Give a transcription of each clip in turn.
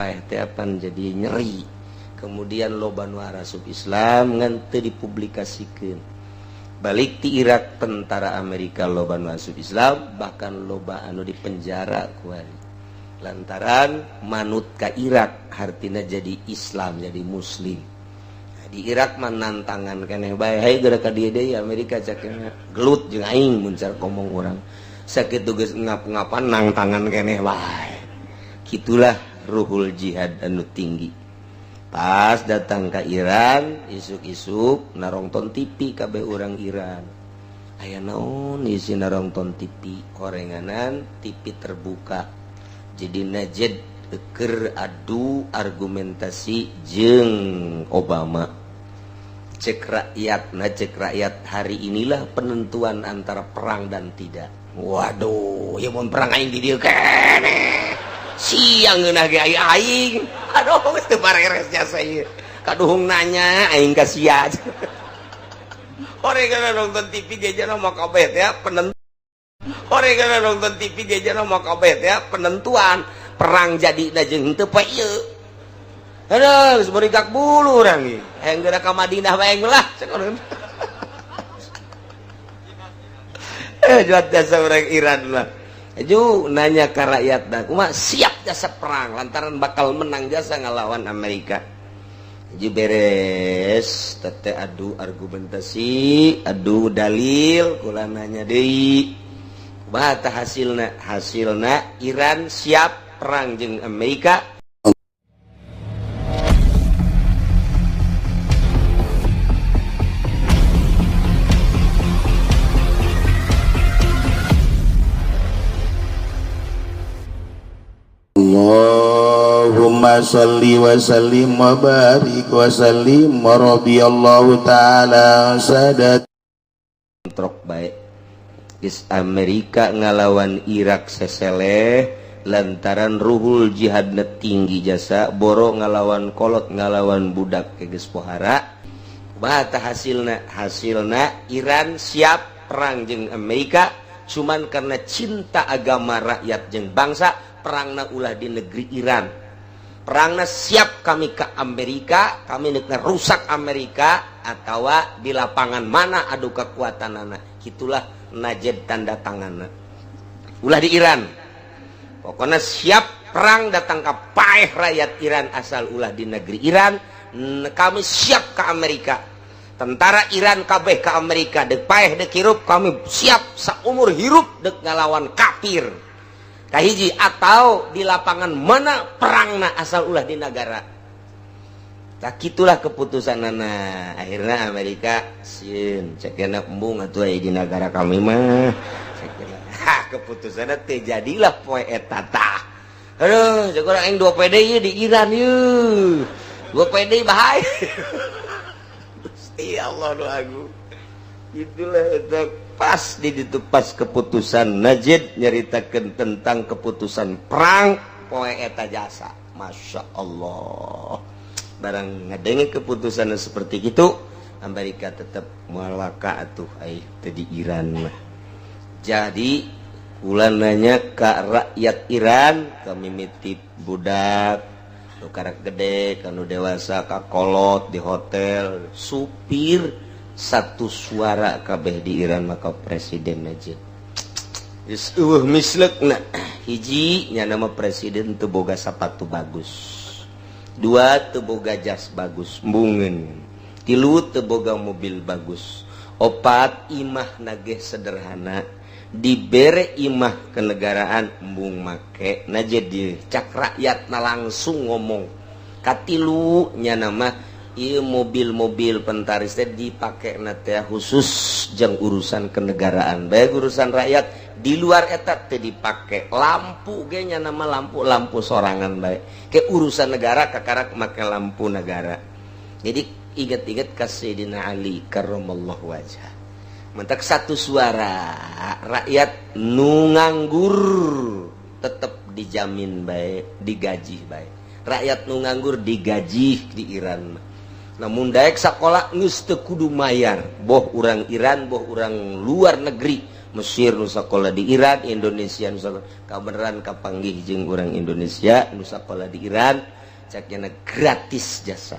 Paeh jadi nyeri. Kemudian loba nu arasup Islam ngan teu dipublikasikeun. Balik ti Irak, tentara Amerika loba nu asup Islam, bahkan loba anu dipenjara kuari lantaran manut ka Irak, hartina jadi Islam, jadi Muslim. Nah, di Irak mah nantangan keneh bae, "Hayu geura ka dieu deui Amerika," cakna, "gelut jeung aing." Mun cara ngomong urang sakitu geus ngap-ngapan, nangtangan keneh bae. Kitulah ruhul jihad anu tinggi. Pas datang ke Iran, isuk-isuk narongton TV kabeh orang Iran. Aya naon isi narongton TV, horenganan TV terbuka. Jadi Najed keur adu argumentasi jeung Obama. Cek rakyat, nah, cek rakyat, hari inilah penentuan antara perang dan tidak. Waduh ya, mun perang aing di dieu keneh siang ngeunah ge aing. Aduh, geus teu bareres jasa ieu, kaduhung nanya aing ka sia. Horengan nonton TV ge jana mah kabeh ya penentu. Horengan nonton TV ge jana mah kabeh ya penentuan perang jadi da jeung henteu poe ieu. Aduh, geus berigak bulu urang ieu. Hayang geura ka Madinah bae lah cek urang. Juat jasa orang Iran lah. Ju nanya ke rakyat dah, kumaha, siap jasa perang lantaran bakal menang jasa ngalawan Amerika. Ju beres tete adu argumentasi, adu dalil, kula nanya deui. Kumaha tah hasilna? Hasilna Iran siap perang jeung Amerika. Allahumma salli wa sallim wa barik wa sallim wa radiyallahu ta'ala sadat. Trok baik. Geus Amerika ngalawan Irak seseleh lantaran ruhul jihadna tinggi jasa, boro ngalawan kolot, ngalawan budak ke geus pohara. Kumaha tah hasilna? Hasilna Iran siap perang jeung Amerika, cuman karena cinta agama, rakyat jeung bangsa, perangna ulah di negeri Iran. Perangna siap kami ke Amerika, kami nek rusak Amerika atau di lapangan mana adu kekuatan anak. Itulah Najed tanda tangan, ulah di Iran. Pokoknya siap perang datang ke paeh rakyat Iran, asal ulah di negeri Iran. Kami siap ke Amerika, tentara Iran kabeh ke Amerika, dek paeh dek hirup, kami siap seumur hirup dek ngalawan kafir. Kahiji, atau di lapangan mana perangna, asal ulah di negara. Tak itulah keputusan nana. Akhirnya Amerika sieun, cek embung atuh di negara kami mah. Ha, keputusanna teu jadilah poe eta tah. Aduh, cek urang, aing 2 PD ieu di Iran ieu. 2 PD bahaya. Gusti Allah nu agung. Itulah eta pas di ditu, pas keputusan Najid nyaritakeun tentang keputusan perang poe eta jasa. Masya Allah. Barang ngadenge keputusan seperti itu, Amerika tetap malaka atuh ai teu di Iran mah. Jadi kula nanya ke rakyat Iran, kami mitip budak nu karak gede, kanu dewasa, ka kolot di hotel, supir, satu suara kabeh di Iran maka presiden aja. Geus eueuh mislekna. Hiji nya nama presiden teu boga sapatu bagus, dua teu boga jas bagus embungeun, tilu teu boga mobil bagus, opat imah nageh sederhana, dibere imah kenegaraan embung make. Nah, jadi cak rakyat na langsung ngomong, katilu nya nama ieu mobil-mobil pentaris teh dipake na teh khusus jang urusan kenegaraan baik, urusan rakyat di luar eta teh dipake. Lampu ge nya nama lampu-lampu sorangan baik, ke urusan negara kakarak make lampu negara. Jadi ingat-ingat ka Sayyidina Ali karramallahu wajah. Mentak satu suara rakyat, nu nganggur tetap dijamin baik, digaji baik. Rakyat nu nganggur digaji di Iran. Namun daek sakola geus teu kudu mayar, boh urang Iran boh urang luar negeri. Mesir nu sakola di Iran, Indonesia nu sakola kabeneran kapanggih jeung urang Indonesia nu sakola di Iran, caknya gratis jasa.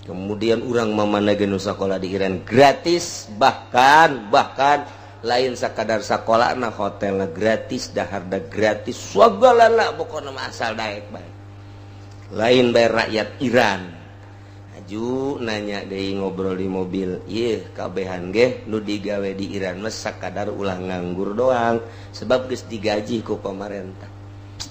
Kemudian urang mamana ge nu sakola di Iran gratis, bahkan bahkan lain sakadar sakola na, hotelna gratis, daharna gratis, sagalana, pokokna mah asal daek bae, lain bayar rakyat Iran. Aju nanya deui, ngobrol di mobil, ieu kabehan ge nu digawe di Iran mah sakadar ulah nganggur doang, sebab geus digaji ku pamarentah.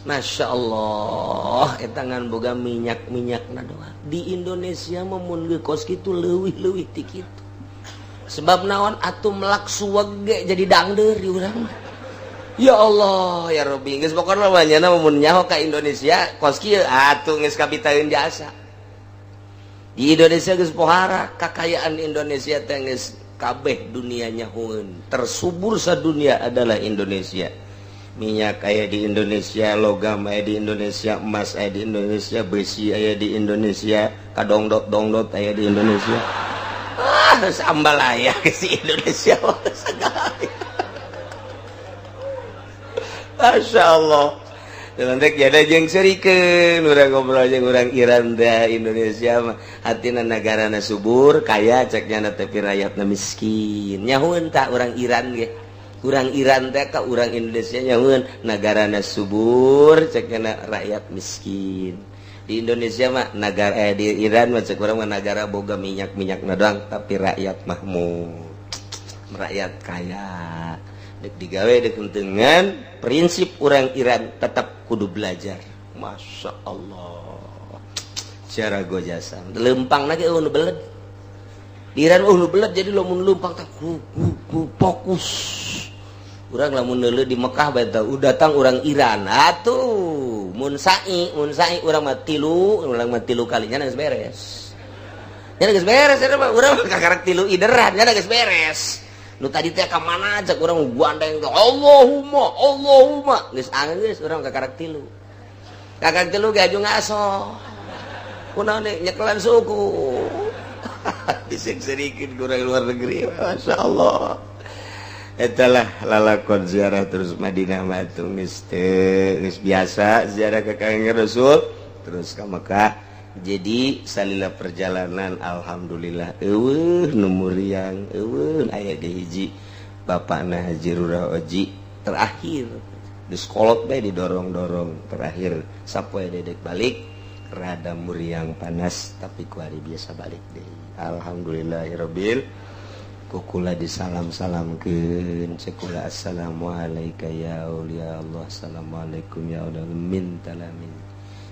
Masya Allah, eta ngan boga minyak-minyakna doang. Di Indonesia mah mun geus kos kitu, leuwih-leuwih ti kitu. Sebab naon atuh, melak suweg ge jadi dangdeur di urang mah. Ya Allah ya Rabbi, geus pokona mah nyana mun nyaho ka Indonesia kos kieu atuh geus kapitaeun jasa. Di Indonesia geus pohara kakayaan Indonesia teh, geus kabeh dunia nyahoeun. Tersubur sadunia adalah Indonesia. Minyak aya di Indonesia, logam aya di Indonesia, emas aya di Indonesia, besi aya di Indonesia, kadongdot dongdot aya di Indonesia. Ah, sambal aya si Indonesia segala. Masya Allah. Nanti ada jeung serikeun urang ngobrol jeung urang Iran teh, Indonesia mah hatina negarana subur kaya cek nyana, tapi rakyatna miskin. Nyahueun tak urang Iran ge? Urang Iran teh ka urang Indonesia nyahueun negarana subur cek nyana, rakyat miskin. Di Indonesia mah negara, eh, di Iran mah cek urang mah negara boga minyak-minyak doang, tapi rakyat makmur, rakyat kaya. Dek digawe dek dengan prinsip orang Iran tetap kudu belajar. Masya Allah, cara jasa lempang lagi, oh, nu beled di Iran, oh, nu beled. Jadi lamun lempang tak ku, ku, ku, fokus. Urang lamun neuleuh di Mekah bae tah, datang orang Iran atuh, mun sa'i urang mah tilu, urang mah tilu kalinya geus beres nya, geus beres eta mah. Urang mah kakarak tilu ideran nya geus beres. Nu tadi teh ka mana aja urang gandeng, Allahumma Allahumma, geus geus urang kakarak tilu, kakarak tilu ge aju ngaso. Kunaon nyekelan suku disek sedikit kurang luar negeri. Masya Allah, etalah lalakon ziarah. Terus Madinah mah atuh geus geus biasa ziarah ke Kangjeng Rasul, terus ke Mekah. Jadi salila perjalanan alhamdulillah eueuh nu muriang, eueuh. Aya di hiji bapakna Haji Rurah Oji terakhir di sekolot bae didorong-dorong. Terakhir sapoe dedek balik rada muriang panas, tapi kuari biasa balik deh. Alhamdulillahirabbil kukula disalam-salamkeun cekula, assalamualaikum ya aulia Allah, assalamualaikum ya Allah, min talamin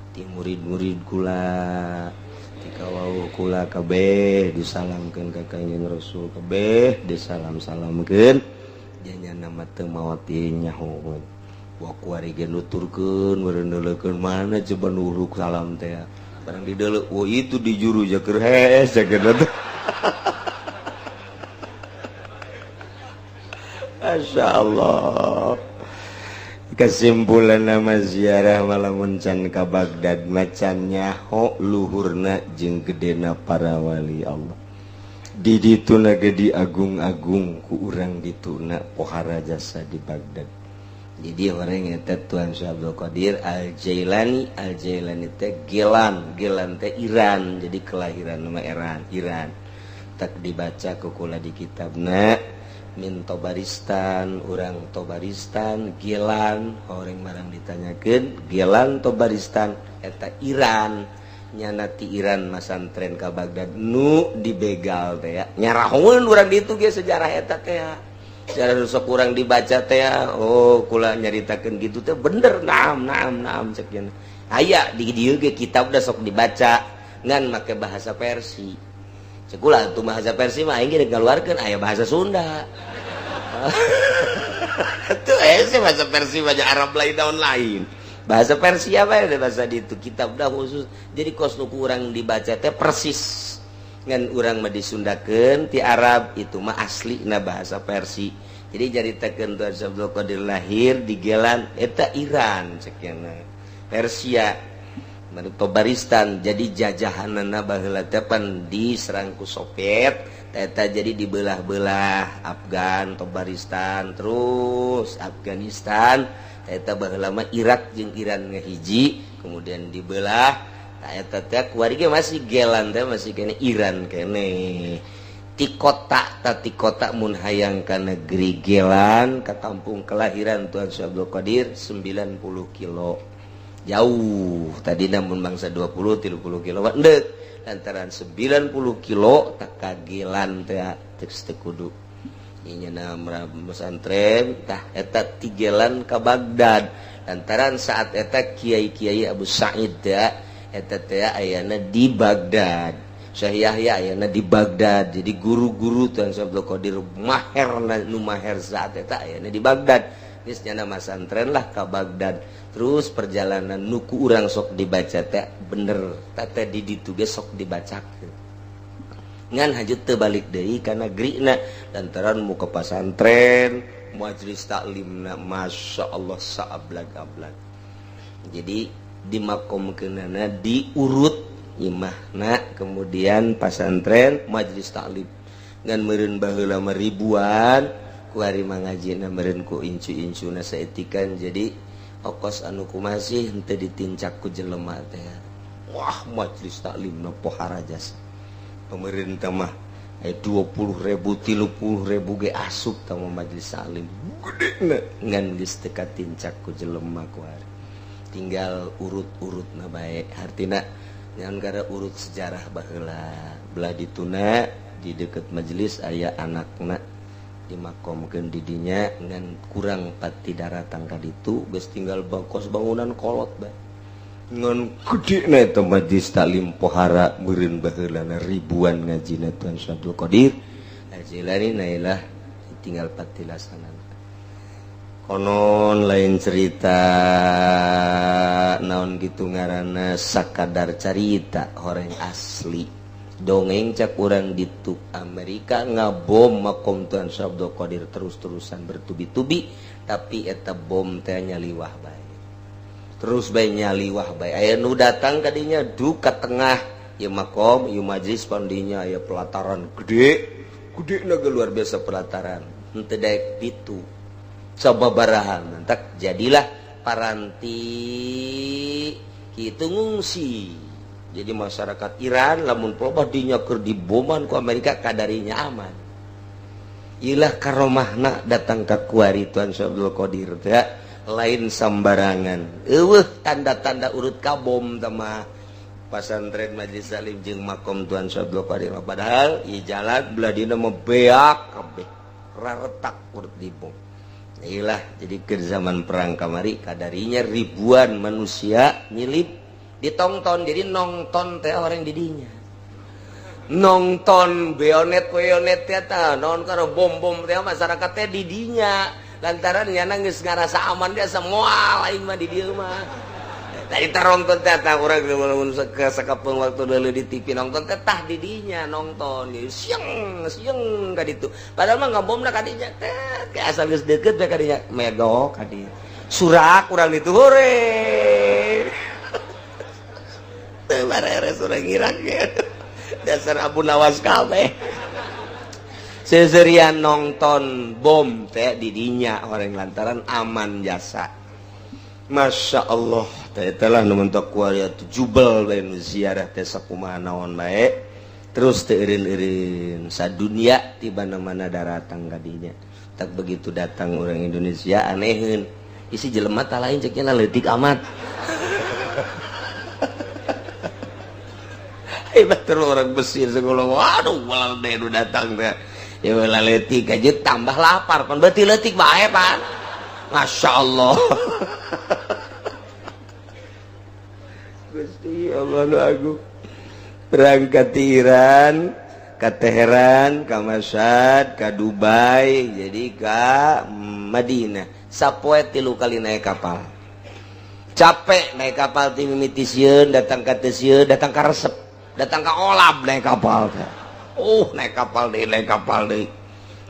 ti murid-murid kula, ti kawau kula kabeh disalamkeun ka Kangjeng Rasul, kabeh disalam-salamkeun. Janya nama teu maot nyaho wa kuari ge nuturkeun meureun mana coba nuruk salam teh barang dideuleu, oh, itu di juru jaker hees jaker teh. Masya Allah, kesimpulan nama ziarah malamun can ka Baghdad macan nyaho luhurna jeung gedena para wali Allah. Di dituna ge diagung-agung ku urang dituna, pohara jasa di Baghdad. Jadi orang eta Tuan Syekh Abdul Qadir Al Jailani. Al Jailani teh Gelan, Gelan teh Iran, jadi kelahiran nama Iran, Iran. Tak dibaca kukula di kitabna min Tobaristan, orang Tobaristan Gilan. Orang barang ditanyakan Gilan Tobaristan eta Iran, nyana ti Iran masantren ka Baghdad nu dibegal teh ya. Nyarahoeun urang ditu ge sejarah eta teh ya. Sejarah nu sok urang dibaca teh ya. Oh, kula nyaritakeun gitu teh bener, naam naam naam cek nya. Aya di dieu ge kitab udah sok dibaca ngan make bahasa Persi. Cekula tuh bahasa Persi mah aing ge ngaluarkeun, aya bahasa Sunda. Tuh eh bahasa Persi, bahasa Arab lain, daun lain. Bahasa Persia apa ya, bahasa di itu kitab dah khusus. Jadi kos nu kurang dibaca teh persis ngan urang mah disundakeun ti Arab, itu mah asli na bahasa Persi. Jadi caritakeun Tuan Abdul Qadir lahir di Gelan eta Iran, sekian Persia. Tobaristan jadi jajahanana baheula teh pan diserang ku Soviet eta jadi dibelah-belah Afgan, Tobaristan, terus Afghanistan eta baheula mah Irak jeung Iran ngahiji kemudian dibelah eta teh kuari ge masih Gelan teh masih kene Iran kene ti kota ta ti kota mun hayang ka negeri Gelan ka kampung kelahiran Tuan Syekh Abdul Qadir 90 kilo jauh tadi namun bangsa 20 30 kilo ndek lantaran 90 kilo tak kagelan teh teu teu kudu inya pesantren tah eta tigelan ka Baghdad lantaran saat eta kiai-kiai Abu Sa'id teh eta teh ayana di Baghdad, Syekh Yahya ayana di Baghdad, jadi guru-guru Tuan Syekh Abdul Qadir maher nu maher saat eta ayana di Baghdad geus nyana masantren lah ka Baghdad. Terus perjalanan nuku urang sok dibaca teh bener tata di ditu ge sok dibacakeun ngan hajut teu balik deui ka negrina lantaran muka pasantren majelis taklimna Masya Allah saablag-ablag. Jadi dimakomkeunana diurut imahna kemudian pasantren majelis taklim ngan meureun baheula mah ribuan kuari mangajina meureun ku incu-incuna saetikan jadi okos anu kumasih henteu ditincak ku jelema teh. Wah majelis taklimna pohara jasa pemerintah mah 20.000 30.000 ge asup tah majelis taklim gede ngan geus teu katincak ku jelema kuari tinggal urut-urutna bae hartina ngan gara urut sejarah baheula belah dituna di deket majelis aya anakna dimakomkeun di dinya ngan kurang pati daratang ka ditu geus tinggal bangkos bangunan kolot bae ngan gedena eta majelis taklim pohara meureun baheulana ribuan ngajina Tuan Syekh Abdul Qadir Al-Jilani nailah tinggal patilasanan konon lain cerita naon gitu ngaranna sakadar carita horeng asli dongeng cak urang ditu Amerika ngabom makom Tuan Syekh Abdul Qadir terus-terusan bertubi-tubi tapi eta bom teh nyaliwah bae terus bae nyaliwah bae aya nu datang kadinya duka tengah ieu makom ieu majlis pandinya aya pelataran gede gede na luar biasa pelataran henteu daek ditu sababarahan tak jadilah paranti kitu ngungsi. Jadi masyarakat Iran lamun pelobah dinya keur diboman ku Amerika kadarinya aman. Ilah karomahna datang ka kuari Tuan Syekh Abdul Qadir teh lain sambarangan. Eueuh tanda-tanda urut ka bom teh mah pasantren Majelis Taklim jeung makom Tuan Syekh Abdul Qadir padahal ieu jalan belah dina mah beak kabeh raretak urut dibom. Ilah jadi ke zaman perang kamari kadarinya ribuan manusia nyilip ditongton jadi nongton teh orang didinya nongton bayonet bayonet teh tah naon kana bom-bom teh masyarakat teh didinya lantaran nyana geus ngarasa aman dia semua aing mah di dieu mah tadi taronton teh tah urang lamun sakapeung waktu deuleu di TV nongton teh tah didinya nongton siang siang ka ditu padahal mah ngabomna ka dinya teh asal geus deukeut teh ka dinya medok ka dieu surak urang ditu hore teu bareres urang Irak dasar Abu Nawas kabeh seserian nonton bom teh didinya orang lantaran aman jasa. Masya Allah teh telah nu mentok kuari jubel bae nu ziarah teh sakumaha naon bae terus teu eureun-eureun sadunia ti mana-mana daratang ka dinya tak begitu datang orang Indonesia aneheun isi jelema ta lain cek nya leutik amat. Hebat terus orang Mesir sekolah waduh walau deh nu datang teh ya leutik aja tambah lapar pan berarti leutik bae pan Masya Allah. Gusti Allah nu agung berangkat di Iran ke Teheran ke Mashhad ke Dubai jadi ke Madinah sapoe 3 kali naik kapal capek naik kapal ti mimiti sieun datang ka teu sieun datang ka resep datang ka olab naik kapal teh naik kapal deui naik kapal deui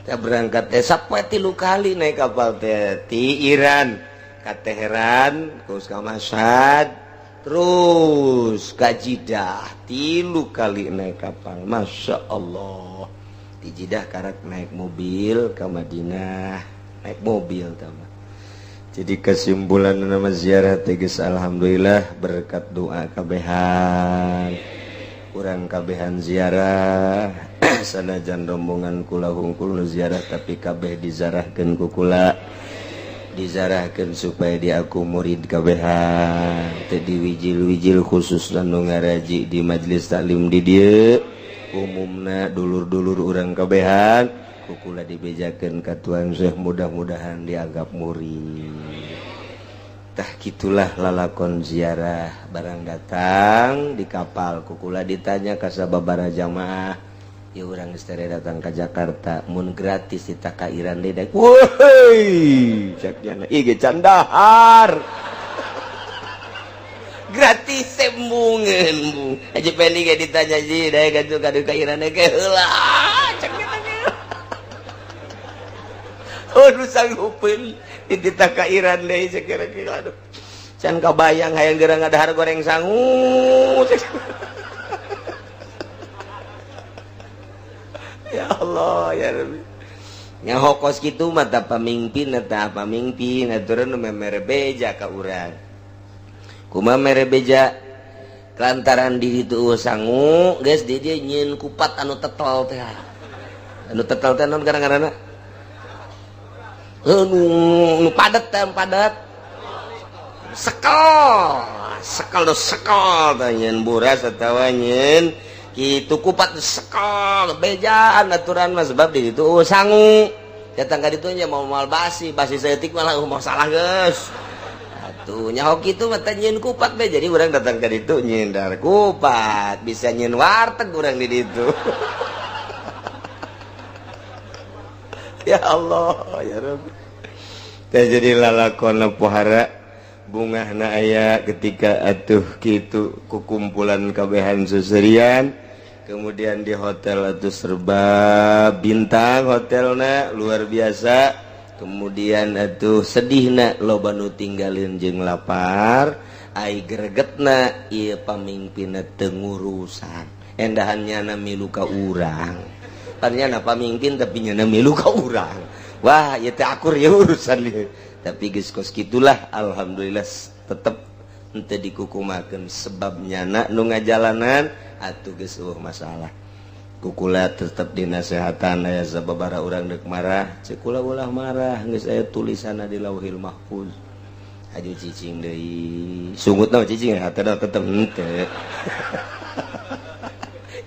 teh berangkat teh sapoe 3 kali naik kapal teh ti Iran ka Teheran terus ka Mashhad Terus ka Jidah 3 kali naik kapal. Masya Allah, di Jidah karak naik mobil ke Madinah, naik mobil tambah. Jadi kesimpulan nama ziarah tegas alhamdulillah berkat doa kabehan kurang kabehan ziarah sanajan rombongan kula hungkul nu ziarah tapi kabeh dizarahkeun ku kula, dizarahkeun supaya diaku murid kabehan teu diwijil-wijil khusus nu ngaraji di majelis taklim di dieu umumna dulur-dulur urang kabehan ku kula dibejakeun ka Tuan Syekh mudah-mudahan dianggap murid. Tah kitulah lalakon ziarah. Barang datang di kapal kukula ditanya ka sababaraha jamaah, ya urang geus tere datang ke Jakarta mun gratis dititah ka Iran deui daek. Woi, cek nyana ieu ge candahar. Gratis sembungeun bung. Haji Pendi ge ditanya ji daek atuh kadu ka Iran ge heula. Cek nyana ge. Oh, nu sanggupeun dititah ka Iran deui sakira-kira aduh. Can kabayang hayang geura ngadahar goreng sangu. Ya Allah ya Rabbi. Nyaho kos kitu mah tah pamingpin tah pamingpin aturan nu mere beja ka urang. Kumaha mere beja? Lantaran di ditu sangu geus di dieu nyieun kupat anu tetel teh. Anu tetel teh naon ngaranna? Nu padet teh, padet. Sekel, sekel nu sekel teh nyieun buras atawa nyieun kitu kupat sekel bejaan aturan mah sebab di ditu sangu. Datang ka ditu nya mau moal basi, basi saeutik malah mau salah geus. Atuh nyaho kitu mah teh nyieun kupat be. Jadi urang datang ka ditu nyieun dar kupat, bisa nyieun warteg urang di ditu. Ya Allah ya Rabbi. Teh jadi lalakon pohara bungahna aya ketika atuh kitu kukumpulan kabehan seserian, kemudian di hotel atuh serba bintang hotelna luar biasa, kemudian atuh sedihna loba nu tinggalin jeung lapar, ai gregetna ieu pamingpinna teu ngurusan endahan nyana milu ka urang, pan nyana pamingpin tapi nyana milu ka urang, wah ieu teh akur ya urusan ieu. Tapi geus kos kitulah alhamdulillah tetep henteu dikukumakeun sebab nyana nu ngajalanan atuh geus eueuh masalah. Kukula tetep dinasehatan aya sababaraha urang deuk marah, ceuk kula ulah marah geus aya tulisanna di Lauhil Mahfuz. Aju cicing deui. Sungutna cicing hatena tetep henteu.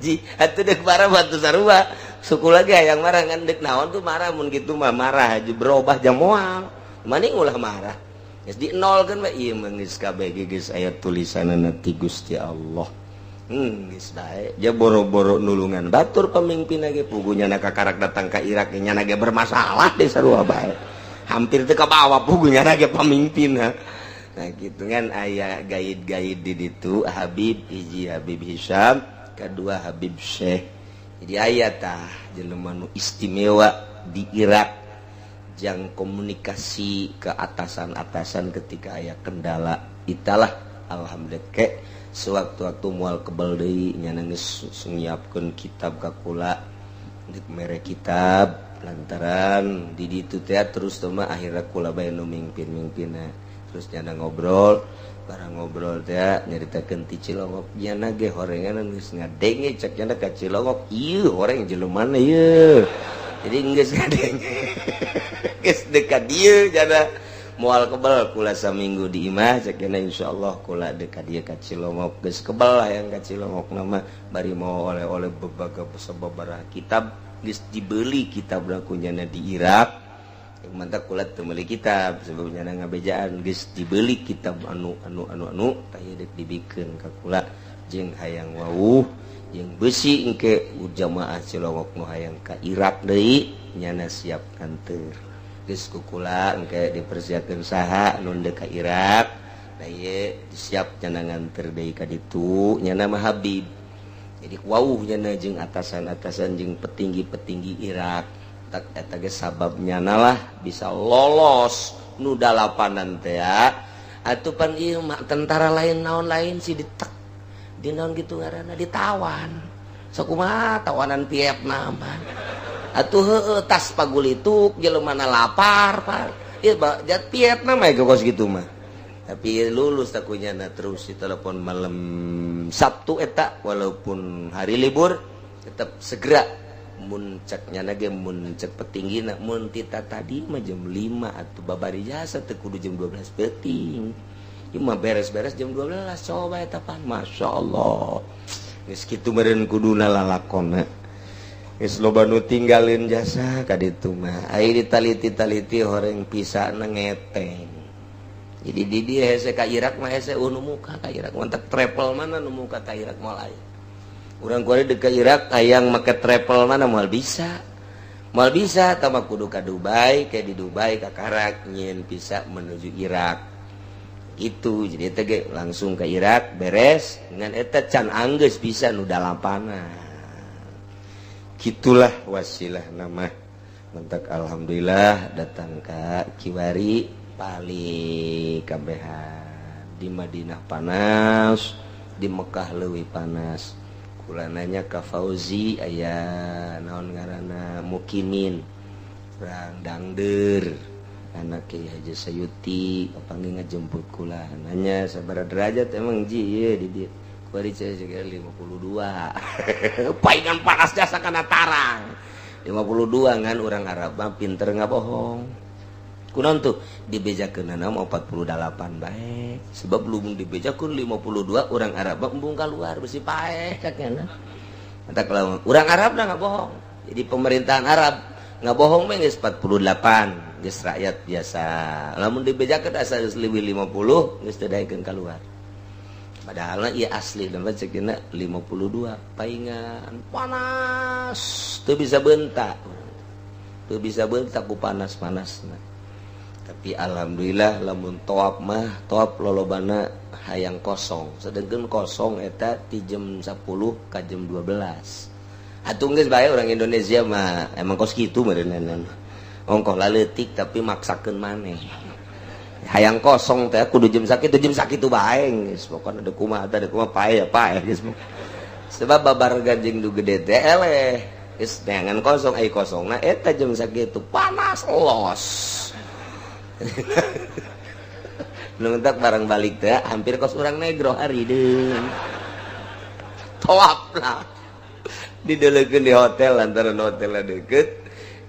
Ji atuh deuk marah batu sarua. Suku lagi hayang marah ngan deuk naon tuh marah mun kitu mah marah aju berubah jam moal. Maning ulah marah. Geus di nolkeun we ieu mah geus kabeh geus aya tulisanna ti Gusti Allah. Geus bae. Ja boro-boro nulungan batur pemimpin ge puguh nyana kakarak datang ka Irak nyana ge bermasalah deh sarua bae. Hampir teu kabawa puguh nyana ge pamimpinna. Nah kitu kan aya gaid-gaid di ditu Habib hiji Habib Hisam, kedua Habib Syekh. Jadi aya tah jelema nu istimewa di Irak jang komunikasi ke atasan-atasan ketika aya kendala. Italah alhamdulillah ke sewaktu-waktu mual kebel deui nyana geus nyiapkeun kitab ka kula deuk mere kitab lantaran di ditu teh terus teh mah akhirna kula bae nu mingpin-mingpinna. Terus nyana ngobrol, barang ngobrol teh nyaritakeun ti Cilongok nyana ge horengan geus ngadenge cek nyana ka Cilongok ieu horeng jelemana ieu. Jadi geus ngadenge geus dekat dieu jana moal kebel kula saminggu di imah cek nyana insyaallah kula dekat dieu ka Cilongok geus kebel hayang ka Cilongok nama bari mau oleh-oleh bebaga sababaraha kitab geus dibeli kitab ku nyana di Irak. Mantap kula teu meuli kitab sebab nyana ngabejaan geus dibeli kitab anu anu anu anu tah ieu deuk dibikeun ka kula jeung hayang wawuh jeung besi engke jamaah Cilongok nu hayang ka Irak deui nyana siap kanteur geus ku kula engke dipersiapkeun saha nu deuk ka Irak da ieu siap nyana nganter deui ka ditu nyana mah Habib. Jadi wawuh nyana jeung atasan-atasan jeung petinggi-petinggi Irak tak eta ge sabab nyana lah bisa lolos nu dalapanan teh Atuh pan ieu mah tentara lain naon lain si ditek di naon gitu ngaranna ditawan. Sok kumaha tawanan Vietnam. Atuh heueuh tas pagulituk jelema na lapar pan. Ieu jat Vietnam aya kos kitu mah. Tapi lulus takunya na terus di telepon malam Sabtu eta walaupun hari libur tetap segera muncaknya nage muncak petinggi na mun tita tadi mah jam 5 atau babari jasa teu kudu jam 12 peuting. Ieu mah beres-beres jam 12 coba eta pan. Masya Allah. Geus kitu meureun kuduna lalakonna. Geus loba nu tinggalin jasa ka ditu mah. Ai ditaliti-taliti horeng pisana ngeteng. Jadi di dia hese ka Irak mah hese nu muka ka Irak mantap travel mana nu muka ka Irak moal aya. Urang kuari deuk ka Irak hayang make travel mana moal bisa. Moal bisa tah kudu ka Dubai, kayak di Dubai ka Karak nyieun visa menuju Irak. Gitu. Jadi eta ge langsung ke Irak beres ngan eta can anggeus bisa nu dalapanan. Gitulah wasilah nama. Mentak alhamdulillah datang ka kiwari paling kabehan di Madinah panas, di Mekah leuwih panas. Kula nanya ka Fauzi aya naon ngaranna Mukimin urang Dangder anak Kiai Haji Sayuti kapanggih ngajemput kula nanya sabaraha derajat emang ji ieu di dieu kuari 52 paingan panas jasa kana tarang 52 ngan urang Arab mah pinter ngabohong. Kunaon tuh dibejakeunana mah 48 bae sebab belum dibejakeun 52 urang Arab mah embung keluar besi paeh kakena. Mata kalau urang Arab dah ngabohong. Jadi pemerintahan Arab ngabohong mah geus 48 geus rakyat biasa. Lamun dibejakeun asa geus leuwih 50 geus teu daekeun keluar. Padahal ieu asli dan cekina 52 paingan panas teu bisa bentak. Teu bisa bentak ku panas-panasna. Tapi alhamdulillah lamun toap mah toap lolobana hayang kosong. Sedengkeun kosong eta ti jam 10 ka jam 12. Atuh geus bae orang Indonesia mah emang kos kitu meureunana. Ongkoh laleutik tapi maksakeun maneh. Hayang kosong teh kudu jam sakitu bae geus pokona deuk kumaha teh deuk kumaha pae ya pae geus. Sebab babar ganjing du gede teh eleh. Geus neangan kosong ai kosongna eta jam sakitu panas los. Nuntak barang balik teh hampir kos urang negro hari deung. Toap lah. Didelekeun di hotel lantaran hotelna deket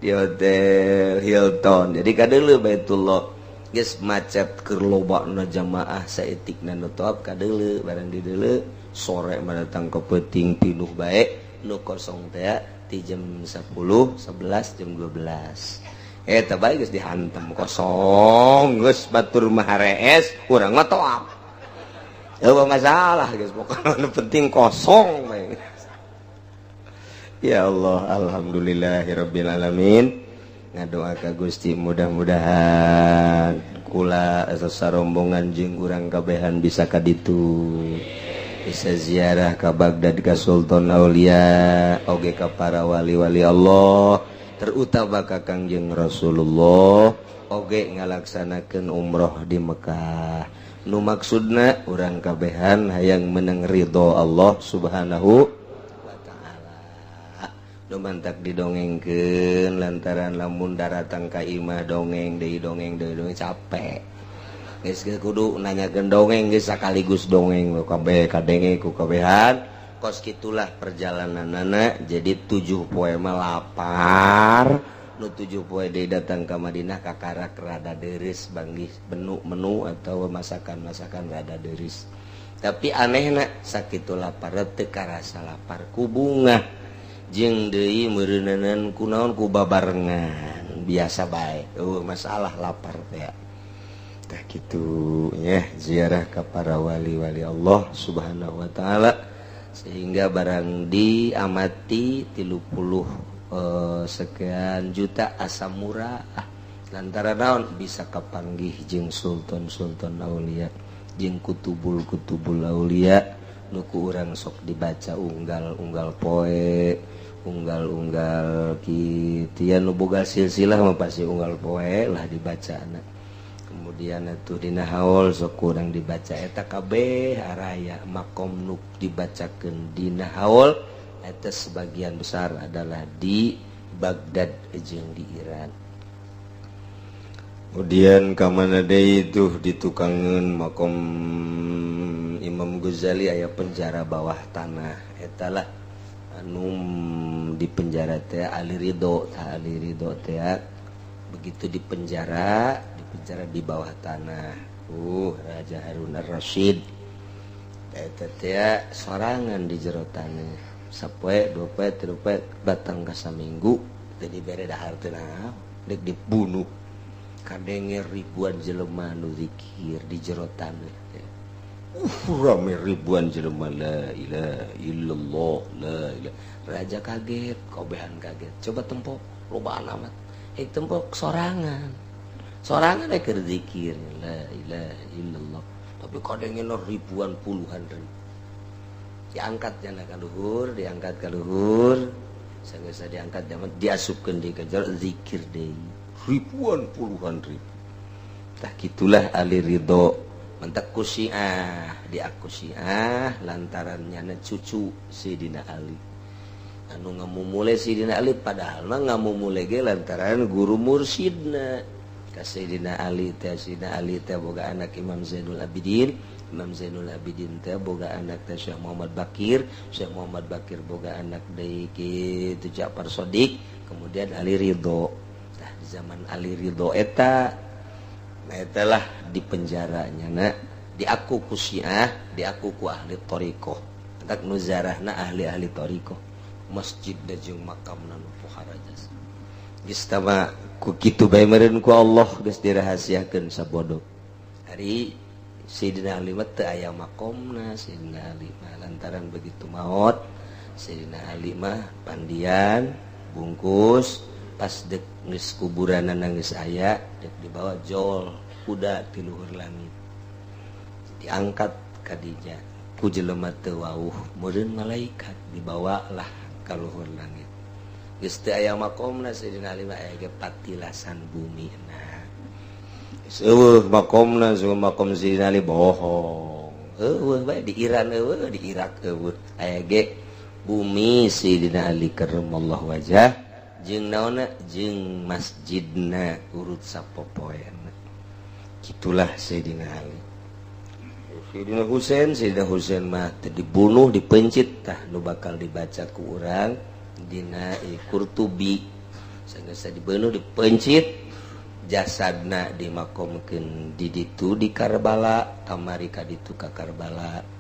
di hotel Hilton. Jadi kadeuleu Baitullah geus macet keur lobana jamaah saeutikna nu toap kadeuleu barang dideuleu sore mah datang ke peuting pinuh bae nu kosong teh ti jam 10, 11, jam 12. Eta bae geus dihantem kosong geus batur mah harees urang mah toap. Eueuh masalah geus pokona nu penting kosong bae. Ya Allah, alhamdulillahirabbil alamin. Ngadoa ka Gusti mudah-mudahan kula sarombongan jeung urang kabehan bisa ka ditu. Bisa ziarah ka Baghdad ka Sultan Aulia oge ka para wali-wali Allah. Terutama ka Kangjeng Rasulullah oge ngalaksanakeun umroh di Mekah. Nu maksudna urang kabehan hayang menang ridho Allah Subhanahu wa taala. Nu mantak didongengkeun lantaran lamun daratang ka imah dongeng deui dongeng deui dongeng capek. Geus kudu nanyakeun dongeng geus sakaligus dongeng kabeh kadenge ku kabehan. Kos kitulah perjalananana jadi 7 poe mah lapar nu 7 poe deui datang ka Madinah kakarak rada deureuh banggih menu-menu atau masakan-masakan rada deureuh. Tapi anehna sakitu lapar teu karasa lapar ku bungah jeung deui meureunanan kunaon ku babarengan biasa bae eueuh masalah lapar teh. Tah kitu nya ziarah ka para wali-wali Allah Subhanahu wa taala. Sehingga barang diamati 30 sekian juta asam murah lantaran naon bisa kapanggih jeung sultan-sultan aulia jeung kutubul-kutubul aulia nu ku urang sok dibaca unggal-unggal poe unggal-unggal kitu ya nu boga silsilah mah pasti unggal poe lah dibacana. Kemudian itu dina haul sok kurang dibaca eta kabeh araya makom nu dibacakeun dina haul eta sebagian besar adalah di Baghdad jeung di Iran. Kemudian ka mana deui itu ditukangeun makom Imam Ghazali, aya penjara bawah tanah. Eta lah anu di penjara teh Ali Ridho tah. Ali Ridho teh begitu di penjara, di penjara di bawah tanah. Raja Harun Ar-Rasyid eta teh sorangan di jero tanah sapoe, 2 poe, 3 poe, datang ka saminggu teu dibere dahar teh naon, dek dibunuh. Kadenge ribuan jelema nu zikir di jero tanah teh. Rame ribuan jelema, la ilaha illallah, la ilaha. Raja kaget, kobehan kaget. Coba tempo, loba amat eh, tempo sorangan sorangan eh keur zikir la ilaha illallah, tapi kadenge ribuan, puluhan ribu. Diangkat jana ka luhur, diangkat ka luhur. Sanggeus diangkat zaman diasupkeun deui ka jero, zikir deui ribuan, puluhan ribu. Tah, gitulah Ali Ridho. Mentak ku Syiah diaku Syiah lantaran nyana cucu Sidina Ali anu ngamumule Sidina Ali, padahal mah ngamumule ge lantaran guru mursidna ka Sayyidina Ali teh. Sayyidina Ali teh boga anak Imam Zainul Abidin, Imam Zainul Abidin teh boga anak teh Syekh Muhammad Bakir, Syekh Muhammad Bakir boga anak deui kitu Ja'far Shodiq, kemudian Ali Ridho. Tah, di zaman Ali Ridho eta, nah, eta lah di penjaranya na diaku ku Syiah, diaku ku ahli thariqah. Entak nu zarahna ahli-ahli thariqah, masjid da jeung makamna nu pohara jasa. Geus tama ku kitu bae meureun ku Allah geus dirahasiakeun sabodo. Ari Sayyidina Ali mah teu aya makomna. Sayyidina Ali mah lantaran begitu maot Sayyidina Ali mah pandian bungkus, pas dek geus kuburanna geus aya, dek dibawa jol kuda ti luhur langit, diangkat kadinya ku jelema teu wauh, meureun malaikat, dibawa lah ka luhur langit. Geus teu aya makomna Sayyidina Ali mah, aya ge patilasan bumi. Nah, geus eueuh makomna, semua makom Sayyidina Ali bohong. Eueuh bae di Iran, eueuh di Irak, eueuh, aya ge bumi Sayyidina Ali karramallahu wajah jeung naonna jeung masjidna urut sapopoeana. Gitulah Sayyidina Ali. Sayyidina Husain, Sayyidina Husain mah teu dibunuh, dipencit. Tah, nu bakal dibaca ku urang dina Qurtubi, sanggeus dibunuh, dipencit, jasadna dimakomkeun di ditu di Karbala. Kamari ka ditu ka Karbala.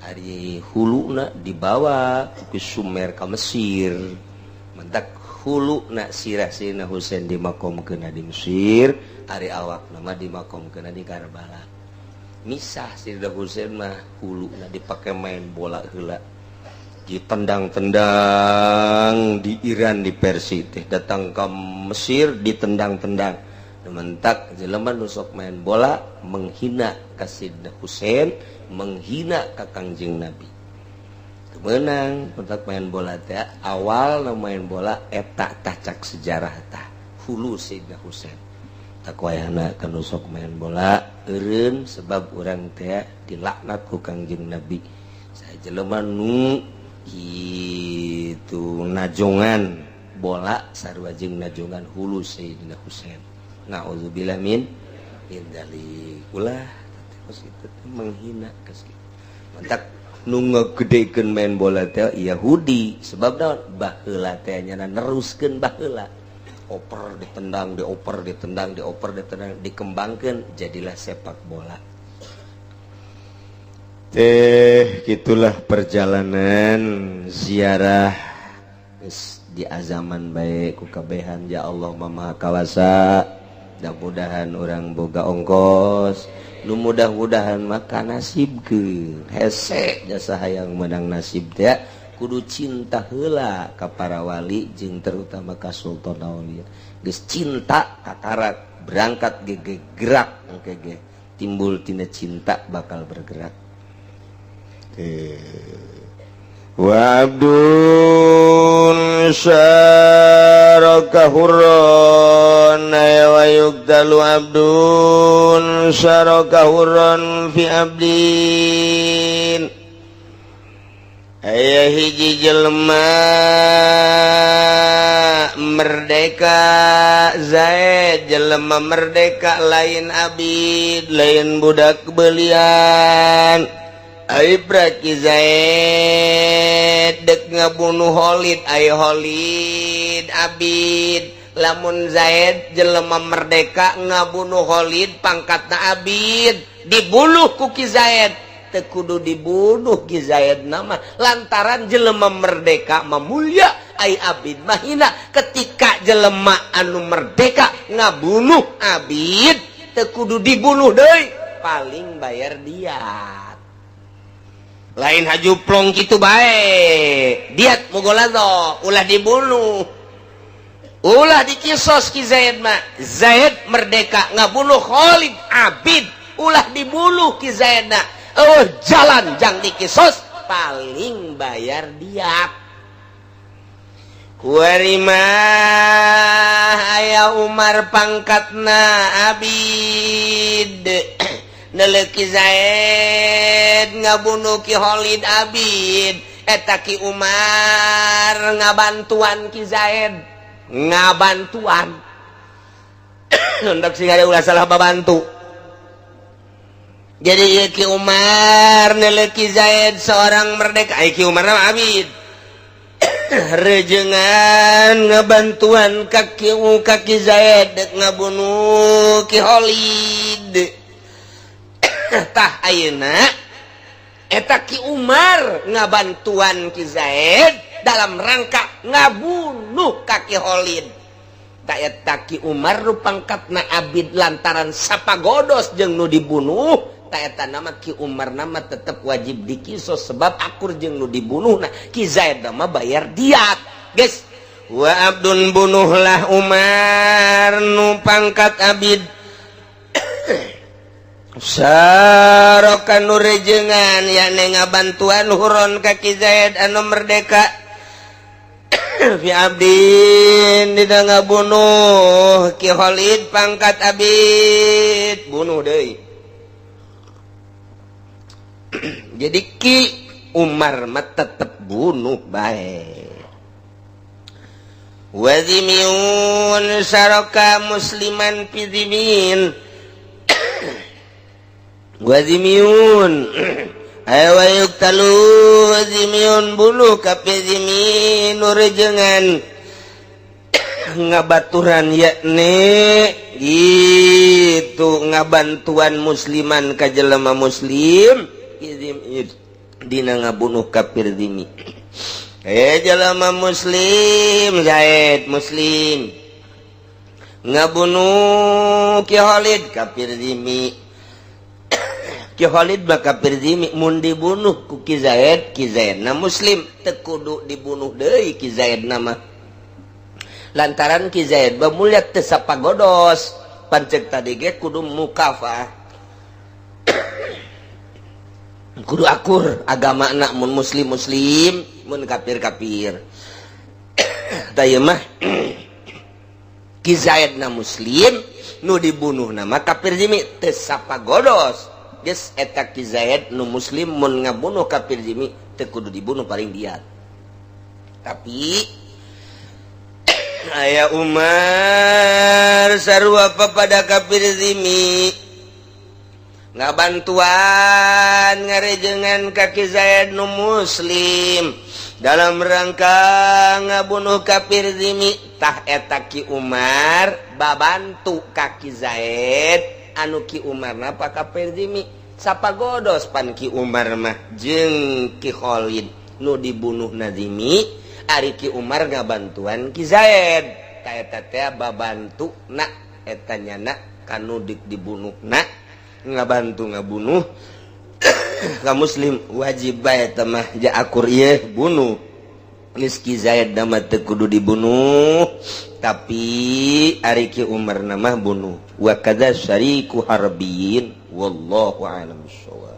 Ari huluna dibawa ke Sumer, ka Mesir. Mentak huluna sirah Sayyidina Husain dimakomkeun di Mesir, ari awakna mah dimakomkeun di Karbala. Misah. Sayyidina Husain mah huluna dipake main bola heula, ditendang-tendang di Iran, di Persia teh, datang ke Mesir ditendang-tendang. Mentak jelema nu sok main bola menghina ka Sayyidina Husain, menghina ka Kangjeng Nabi menang. Mentak main bola teh awal main bola eta tah cak sejarah tah hulu Sayyidina Husain. Tak wayahna kanu sok main bola eureun, sebab urang teh dilaknat ku Kangjeng Nabi. Saya jelema nu kitu najongan bola sarua jeung najongan hulu Sayyidina Husain, naudzubillah min min dzalik. Ulah terus itu menghina ka. Mantak nu ngagedekeun main bola teh Yahudi, sebab naon? Baheula teh nyana neruskeun baheula oper ditendang, dioper, ditendang, dioper, ditendang, dikembangkan jadilah sepak bola teh. Gitulah perjalanan ziarah di azaman baik ku kabehan. Ya Allah Maha Kawasa, mudah-mudahan urang boga ongkos nu mudah-mudahan maka nasib ke hese jasa. Hayang menang nasib teh kudu cinta heula ka para wali jeung terutama ka Sultan Aulia. Geus cinta kakarak berangkat gege gerak, engke ge timbul tina cinta bakal bergerak. Wa abdun syakirun. Syaraka hurron wa yuqtalu abdun syaraka hurron fi abdin. Aya hiji jelema merdeka, Zaid, jelema merdeka, lain abid, lain budak belian. Aibra Ki Zaid dek ngabunuh Khalid. Ay Khalid abid. Lamun Zaid jelema merdeka ngabunuh Khalid pangkatna abid, dibunuh ku Ki Zaid, teu kudu dibunuh Ki Zaid nama, lantaran jelema merdeka mah mulia, ai abid mah hina. Ketika jelema anu merdeka ngabunuh abid, teu kudu dibunuh deui, paling bayar diat. Lain haju plong kitu bae, diat mugholadzah, ulah dibunuh, ulah dikisos Ki Zaid mah. Zaid merdeka ngabunuh Khalid abid, ulah dibunuh Ki Zaid na. Oh, jalan jang dikisos, paling bayar diat. Kuari mah aya Umar pangkatna abid, neuleuh Ki Zaid ngabunuh Ki Khalid abid. Eta Ki Umar ngabantuan Ki Zaid, ngabantuan hendak sing ada ulah salah babantu. Jadi ieu Ki Umar neuleuh Ki Zaid seorang merdeka, ai Ki Umar mah abid, rejengan ngabantuan kaki kaki Zaid dek ngabunuh Ki Khalid. Tah, ayeuna eta Ki Umar ngabantuan Ki Zaid dalam rangka ngabunuh kaki Khalid. Tak eta Ki Umar nu pangkatna abid, lantaran sapagodos jeung nu dibunuh, tak eta nama Ki Umar nama tetep wajib dikisos sebab akur jeung nu dibunuh. Nah, Ki Zaid nama bayar diat, guys. Wa abdun, bunuhlah Umar nu pangkat abid, Sarokan nu rejengan yakni ngabantuan hurron ka Ki Zaid anu merdeka, fi abdin dina ngabunuh Ki Khalid pangkat abid, bunuh deui. Jadi Ki Umar mah tetep bunuh bae. Wa dzimmiyyun syaraka musliman fi dzimmin. Wa dzimmiyyun ayo wa yuqtalu dzimmiyyun, bunuh kafir dzimmi nu rejengan ngabaturan, yakni gitu ngabantuan musliman ka jelema muslim dina ngabunuh kafir dzimmi. Eh, jelema muslim, Zaid muslim ngabunuh Ki Khalid kafir dzimmi. Ki Khalid mah kafir dzimmi, mun dibunuh ku Ki Zaid, Ki Zaid na muslim, teu kudu dibunuh deui Ki Zaid nama, lantaran Ki Zaid mah mulia, teu sapagodos. Pancek tadi ge kudu mukafah, kudu akur agama anak, mun muslim muslim, mun kafir kafir. Tah, mah Ki Zaid na muslim, nu dibunuh nama kafir dzimmi, teu sapagodos. Geus, eta Ki Zaid nu muslim mun ngabunuh kafir dzimmi teu kudu dibunuh, paling diat. Tapi aya Umar sarua pada kafir dzimmi ngabantuan ngarejengan ka Ki Zaid nu muslim dalam rangka ngabunuh kafir dzimmi. Tah, eta Ki Umar babantu ka Ki Zaid anu Ki Umar napa kafir dzimmi, sapagodos pan Ki Umar mah jeung Ki Khalid nu dibunuh na dzimmi, ari Ki Umar ngabantuan Ki Zaid. Tah, eta teh babantu na eta nyana kanu dik dibunuh na ngabantu ngabunuh ka muslim, wajib bae mah ja akur ieu bunuh. Geus, Ki Zaid nama teu kudu dibunuh, tapi ari Ki Umar nama bunuh. Wa kadza syariku harbiyin, wallahu a'lam bissawab.